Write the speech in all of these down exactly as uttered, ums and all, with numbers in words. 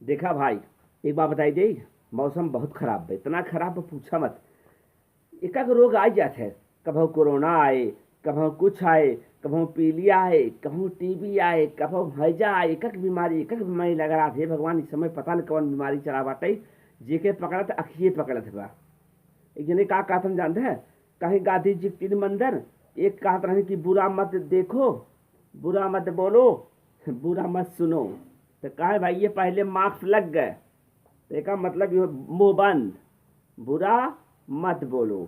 देखा भाई, एक बात बताई दे, मौसम बहुत खराब बा, इतना खराब बा, पूछा मत। एक एक रोग आ जात है, कभौ कोरोना आए, कभौ कुछ आए, कभौ पीलिया आए, कभौ टीबी आए, कभौ हैजा आए, एक एक बीमारी, एक एक बीमारी लगा रहा। हे भगवान, इस समय पता न कौन बीमारी चला बाटे, जेके पकड़त अखिए पकड़त बा। एक जने का कहत हम जानते हैं, कहीं गांधी जी के तीन मंदिर, एक कहत रहे कि बुरा मत देखो, बुरा मत बोलो, बुरा मत सुनो। तो कहे भाई, ये पहले मास्क लग गए, तो एका मतलब ये मुंह बंद, बुरा मत बोलो।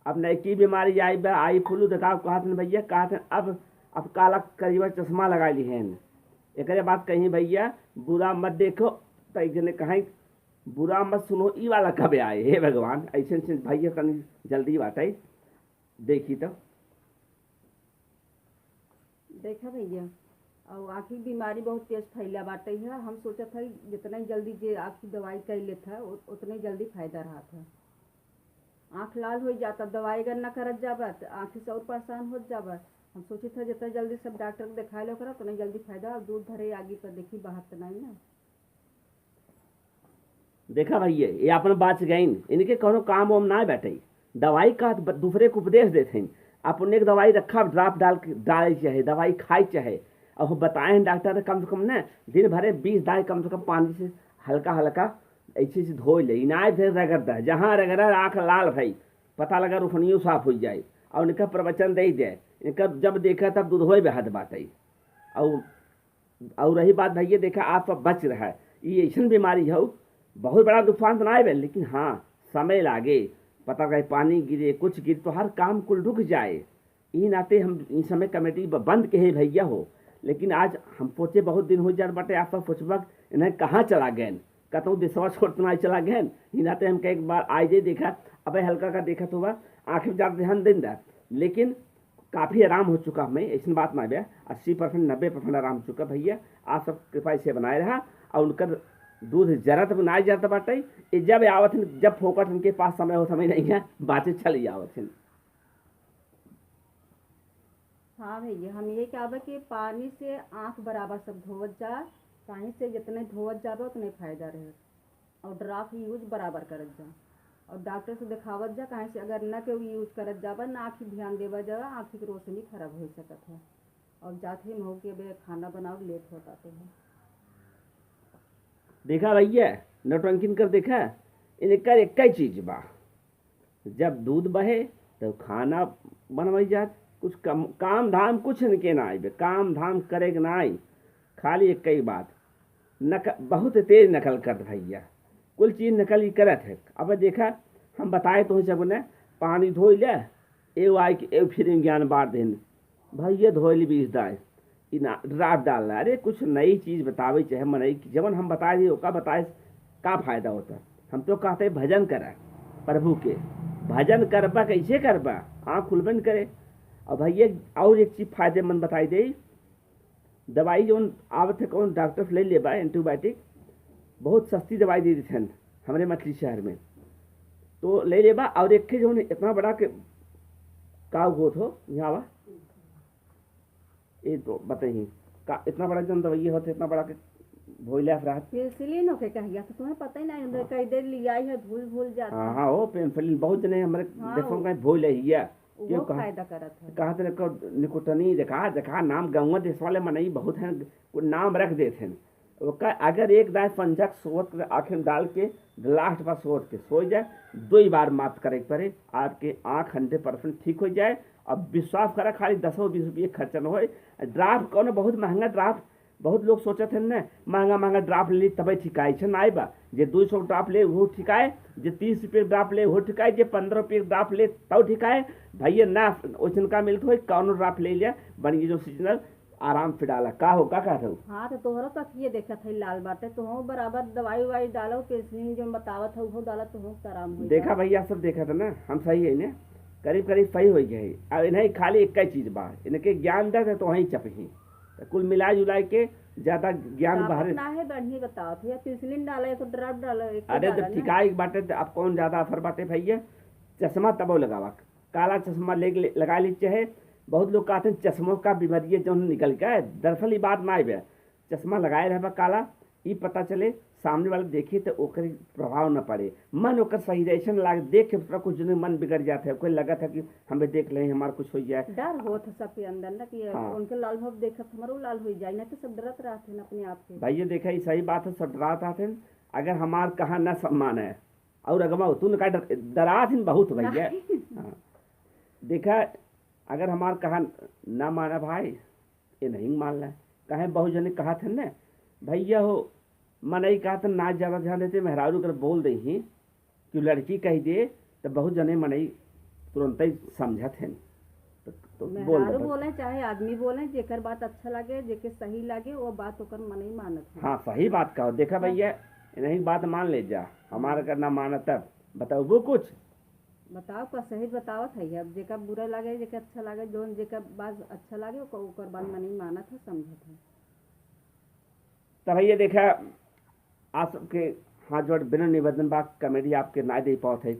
अब नई की बीमारी आई बा, आई फ्लू, देखा कहत हैं भैया, कहत हैं अब, अब काला करीबा चश्मा लगा ली हैं। एकरे बाद कहीं भैया बुरा मत देखो, तो एक जने कहें बुरा मत सुनो, ई वाला कबे आए? हे भगवान, ऐसे ऐसे भैया तनी जल्दी बाटे, देखी तो। देखा भैया, और आँखी की बीमारी बहुत तेज फैला बाटे है। हम सोचत है जितना ही जल्दी जे आँखी दवाई कर लेत है, उ-, उतना ही जल्दी फायदा रहत है। आँख लाल हो जाता, दवाई अगर ना करत जाबा तो आँखी से और परेशान हो जाबा। हम सोचित है जितना जल्दी सब डॉक्टर को दिखा लो करा, उतना जल्दी फायदा। और दूध धरे आगे पर देखी बाहर तो नहीं ना। देखा भैया, ये अपन बाच गइन, इनके कौनो काम वाम ना बैठे। दवाई का ब-, दूसरे को उपदेश देत हैं, अपन एक दवाई रखा, ड्राप डाल के, डाले चाहे दवाई खाए चाहे। अब बताए हैं डॉक्टर ने, कम से कम ना दिन भरे बीस दाई कम से कम पानी से हल्का हल्का ऐसे से धो ले, इनाय से रगड़ दे, जहाँ रगड़ा आँख लाल भई, पता लगा रोशनियों साफ हो जाए। और इनका प्रवचन दे दे, इनका जब देखा तब दूध होए बेहद बाटे। और और रही बात भैया, देखा, आप सब बच रहा है, ये ऐसन बीमारी है, बहुत बड़ा नुकसान तो ना आवे, लेकिन हाँ, समय लागे। पता रहे पानी गिरे, कुछ गिरे, तो हर काम कुल रुक जाए। ई नाते हम इस समय कमेटी ब-, बंद के है भैया हो, लेकिन आज हम सोचे बहुत दिन हो जात बाटे, आप सब सोचबा इन्हें कहाँ चला गए, कतौ देशवा छोड़ तो ना चला गए। ई नाते हम कहे एक बार आए जे देखा, अबे हल्का का देखत हुआ, आँखें में ज्यादा ध्यान दें दा, लेकिन काफी आराम हो चुका हमें, ऐसन बात ना बे, अस्सी परसेंट, नब्बे परसेंट आराम हो चुका भैया। आप सब कृपा इसे बनाए रहा, और उनकर दूध जरत भी ना जरत बाटे। ये जब आवत हैं, जब फोकट उनके पास समय हो, समय नहीं है, बातें चली आवत हैं। हाँ भैया, हम ये कहबे कि पानी से आँख बराबर सब धोवत जा, पानी से जितने धोवत जाबे उतने फायदा रहे। और ड्राप यूज बराबर करत जा, और डॉक्टर से देखावत जा। काहे से अगर न केहू यूज करत जाबा, ना आँखी ध्यान देबा जाबा, आँखी के रोशनी खराब हो सकत है। और जात ही महू के बे खाना बनाओ, लेट होता तो है। देखा भैया, नौटंकिन कर देखा, इनकर एक ही चीज बा, जब दूध बहे तो खाना बनवाई जात, कुछ कम काम धाम कुछ इनके ना आई बे, काम धाम करे के ना आई, खाली एक ही बात, नक-, बहुत तेज नकल करत भैया, कुल चीज नकल ही करत है। अब देखा, हम बताए तो सबने, पानी धोई ले, एगो आई के एगो फिर ज्ञान बांट देन, भैया धोई ली बीस दाए, ई ना ड्राप डाल रहा। अरे कुछ नई चीज बतावे चाहे मनई की, जवन हम बताए दी ओका बताए का फायदा होता? हम तो कहते भजन करा प्रभु के, भजन करबा कैसे करबा, आँख खुलबे न करे। और भैया और एक चीज फायदेमंद बताई दे, दवाई जौन आवत है, कौन डॉक्टर से ले लेबा, एंटीबायोटिक, बहुत सस्ती दवाई दे देते हैं हमरे मछली शहर में, तो ले लेबा। और एक ठे जौन इतना बड़ा के का होत हो, यहाँ आवा, ये तो बताइए, का इतना बड़ा जौन दवाई होत है, इतना बड़ा के भोइला से रहत। पेंसिलिन होके कह गया, तो तुम्हें पता ही नहीं, हमरे कई देर लिया ही है, भूल, भूल जाता हाँ, है। हाँ, वो पेंसिलिन बहुत जने हमरे हाँ, देखो वो कहीं भोइला ही है। वो क्यों कहा? फायदा करत है। कहा तेरे को निकुटनी देखा, देखा, नाम गंगा देश वाले मनई बहुत हैं, वो नाम रख देते हैं। ओका अगर एक दाए संझक सोवत के आँखें में डाल के, लास्ट पर सोवत के सो जाए, दो ही बार माथ करे के पड़े, आपके आँख हंड्रेड परसेंट ठीक हो जाए। अब विश्वास करा, खाली दसो बीस रुपये खर्चा न होए। ड्राप कौनो बहुत महंगा ड्राप, बहुत लोग सोचत हैं न, महंगा महंगा ड्राप ले ली तबे ठिकाए, ऐसे ना आए बा। जे दो सौ ड्राप ले, वो ठिकाए, जे तीस रुपये ड्राप ले, वो ठिकाए, जे पन्द्रह रुपये ड्राप ले, तब ठिकाए। भैया ना, ओइसन का मिलत होई, कौनो ड्राप ले लिया, बन गई जो सीजनल, आराम फिर डाला। का हो, का कहत हो? हाँ, तो तोहरो तो अखिए देखत है, लाल बाटे, तोहरो बराबर दवाई उवाई डालो, पेंसिलिन जो बतावत है, वो डाला, तोहरो तो आराम हो देखा जाए। भैया, सब देखत है ना, हम सही है ने, करीब करीब सही हो गए। अब इन्हें खाली एक ही चीज बा, इनके ज्ञान दे दे तो वहीं चपही। तो कुल मिला जुला के ज्यादा ज्ञान बाहर ना है, बढ़िया बतावत है, पेंसिलिन डाला, एक ड्राप डाला, एक अरे, तो डाला ना। ठिकाई बाटे, तो अब कौन ज्यादा असर बाटे भैया? चश्मा तबो लगावा, काला चश्मा ले, ले, लगा ली चाहे। बहुत लोग कहते हैं चश्मों का बीमारी है जो निकल गया है, दरअसल ये बात ना आवे। चश्मा लगाए रहबा काला, ई पता चले, सामने वाला देखे तो ओकर प्रभाव न पड़े, मन ओकर सही रहे, ऐसन लाग देख के दूसरा कुछ जने मन बिगड़ जात है, कोई लगत है कि हमें देख लें, हमार कुछ हो जाए। डर होत है सबके अंदर ना कि हाँ। उनके लाल भाव देखत हमरो लाल हो जाए, ना तो सब डरत रहते हैं अपने आप के। भैया देखा, ई सही बात है, सब डरात रहते हैं। अगर हमार कहा ना सम्मान है और अगवा तू न का डर-, डरात हैं बहुत भैया। नहीं। हाँ। देखा, अगर हमार कहा ना माना भाई, ये नहीं मान ला। कहे बहुत जने कहत हैं ना, भैया हो, मनई कहत हैं ना ज्यादा ध्यान देते, मेहरारू अगर बोल दे ही कि लड़की कह दे, तो बहुत जने मनई तुरंत ही समझत हैं। तो, तो बोल दे मेहरारू बस। बोले चाहे आदमी बोले, जेकर बात अच्छा लगे, जेके सही लगे, वो बात ओकर मनई मानत है। हाँ, सही बात कहो। देखा हाँ। भैया, नहीं बात मान ले जा, हमार अगर ना मानत तब बताओ कुछ। बताओ का सही बतावत है, अब जेका बुरा लगे, जेका अच्छा लगे, जौन जेका बात अच्छा लगे, ओकर, ओकर बात मनई मानत है, समझत है। तब भैया देखा, आप सबके हाथ जोड़ बिना निवेदन बा, कॉमेडी आपके ना दे पावत है,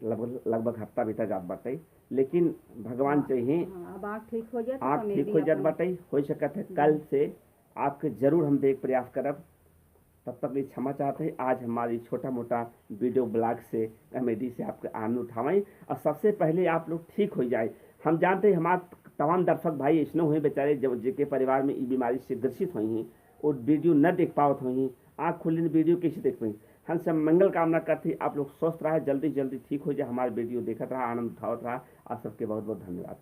लगभग, लगभग हफ्ता बीता जात बाटे, लेकिन भगवान हाँ, चाहिए हाँ, अब आँख ठीक हो जाए तो आँख ठीक कॉमेडी हो जात आपन बाटे, हो सकत है हम्म। कल से आपके जरूर हम देख प्रयास करब। तब तक लिए क्षमा चाहते हैं, आज हमारी छोटा मोटा वीडियो ब्लॉग से, कॉमेडी से आपके आनंद उठावें और सबसे पहले आप लोग ठीक हो जाए। हम जानते हैं हमारे तमाम दर्शक भाई ऐसने हुए बेचारे, जब जेके परिवार में ई बीमारी से ग्रसित हुई हैं, वो वीडियो न देख पावत हुई हैं, आँख खुली न वीडियो कैसे देख पाई। हम सब मंगल कामना करते हैं आप लोग स्वस्थ रहे, जल्दी जल्दी ठीक हो जाए, हमारे वीडियो देखत रहा, आनंद उठावत रहा। आप सबके बहुत बहुत धन्यवाद।